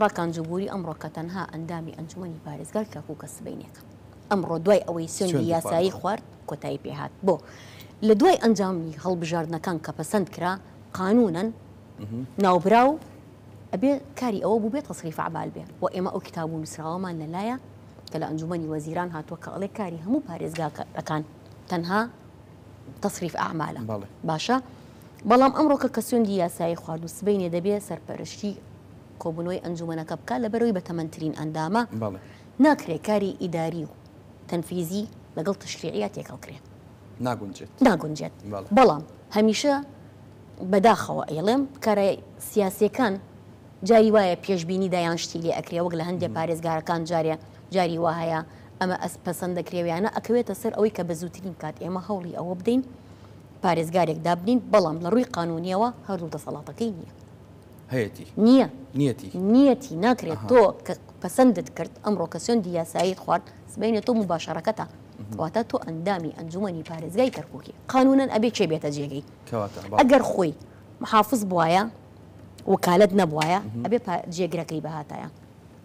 ڕاکان جبوری ئەمڕۆ کە تەنها ئەندامی ئەنجومەنی پارێزگای کەرکوکە سبەینێکە ئەمڕۆ دوای ئەوەی سوێندی یاسایی خوارد کۆتایی پێهات بۆ لە دوای ئەنجامی هەڵبژاردنەکان کە پەسەند کرا قانونەن ناوبراو ئەبێ کاری ئەوە بوو بێ تەسریف ئەعمال بێ و ئێمە ئەو کتاب و نووسراوەمان لەلایە کە لە ئەنجومەنی وەزیران هاتووە کە ئەڵێ کاری هەموو پارێزگاکەکان تەنها تەسریف ئەعمالە باشە بەڵام ئەمڕۆکە کە سوێندی یاسایی خوارد و سبەینێ دەبێ سەرپەرشتی کۆبوونەوەی ئەنجومەنەکە بکات لەبەرئەوەی بەتەمەنترین ئەندامە ناکرێ کاری ئیداری و تەنفیزی لەگەڵ تەشریعیا تێکەڵ کرێ. ناگونجێت. ناگونجێت. بەڵام هەمیشە بەداخەوە ئەیڵێم کارە سیاسیەکان جاری وایە پێشبینی دەیان شتی لێ ئەکرێ وەک لە هەندێ پارێزگارەکان جارێ جاری وا هەیە ئەمە ئەس پەسەند دەکرێ و یانە ئەکەوێتە سەر ئەوەی کە بە زووترین کات ئێمە هەوڵی ئەوە بدەین پارێزگارێک دابنین بەڵام لە ڕووی قانونیەوە هەردوو دەسەڵاتەکەی نییە. هەیەتی. نییە. نیەتی. نیەتی ناکرێت تۆ کە پەسەندت کرد ئەمڕۆ کە سوێندی یاساییت خوارد سبەینێ تۆ موباشەرەکەتە واتە تۆ ئەندامی ئەنجومەنی پارێزگای کەرکوکی قانونەن ئەبێ کێ بێتە جێگەی کەواتە بەڵێ. ئەگەر خۆی محافز بوایە وکالەت نەبوایە ئەبێ جێگرەکەی بهاتایە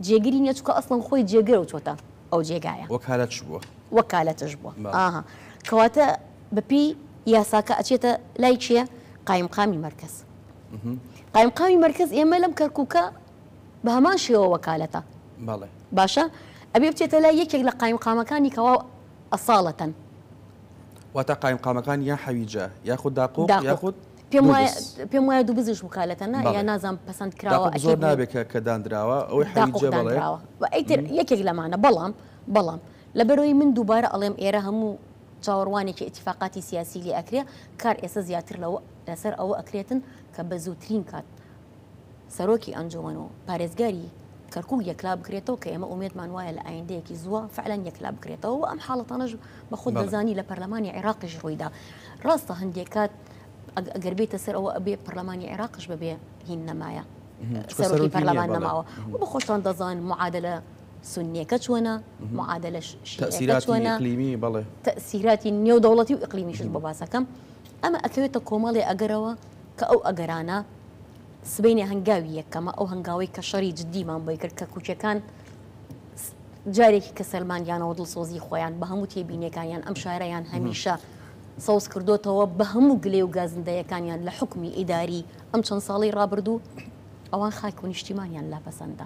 جێگری نیە چونکە ئەسڵەن خۆی جێگرە و چۆتە ئەو جێگایە. وەکالەتش بووە. وەکالەتش بووە ئاها کەواتە بەپێی یاساکە ئەچێتە لای کێ؟ قایمقامی مەرکەز. قایمقامی مەرکەز ئێمە لەم کەرکوکە بە هەمان شێوە وەکالەتە. بەڵێ. باشە ئەبێ بچێتە لای یەکێک لە قایمقامەکانی کەوا ئەساڵەتەن. واتە قایمقامەکان یا حەویجە یاخود داقوق یاخود پێم وایە پێم وایە دووبزیش وکالەتە نا یا نازانم پەسەند کراوە داقوق زۆر نابێ کە کە داندراوە ئەوەی حەویجە بەڵێ داندراوە ئیتر یەکێک لەمانە بەڵام بەڵام لەبەرەوەی من دووبارە ئەڵێم ئێرە هەموو چاوەڕوانێکی ئیتیفاقاتی سیاسی لێ ئەکرێ کار ئێستا زیاتر لەوە لەسەر ئەوە ئەکرێتن کە بە زووترین کات سەرۆکی ئەنجومەن و پارێزگاری کەرکوک یەکلا بکرێتەوە کە ئێمە ئومێدمان وایە لە ئایندەیەکی زووە فعلەن یەکلا بکرێتەوە و ئەم حاڵەتانەش بە خۆت دەزانی لە پەرلەمانی عێراقیش ڕوویدا ڕاستە هەندێک کات ئەگەر بێتە سەر ئەوە ئەبێ پەرلەمانی عێراقش بەبێ هین نەمایە سەرۆکی پەرلەمان نەماوە و بە خۆشتان دەزان معادلە سونیەکە چۆنە معادلە شیعەکە چۆنە تەئسیراتی نێودەوڵەتی و ئیقلیمیشت بۆ باسەکەم ئەمە ئەکەوێتە کۆمەڵێ ئەگەرەوە کە ئەو ئەگەرانە سبەینێ هەنگاوی یەکەمە، ئەو هەنگاوەی کە شەڕی جدیمان بۆی کرد، کەرکوکیەکان جارێکی کە سەلماندیانەوە دڵسۆزی خۆیان بە هەموو تێبینیەکانیان ئەم شارەیان هەمیشە سەوز کردۆتەوە بە هەموو گلەی و گازندەیەکانیان لە حوکمی ئیداری ئەم چەند ساڵەی ڕابردوو ئەوان خاک و نیشتیمانیان لا پەسەندە.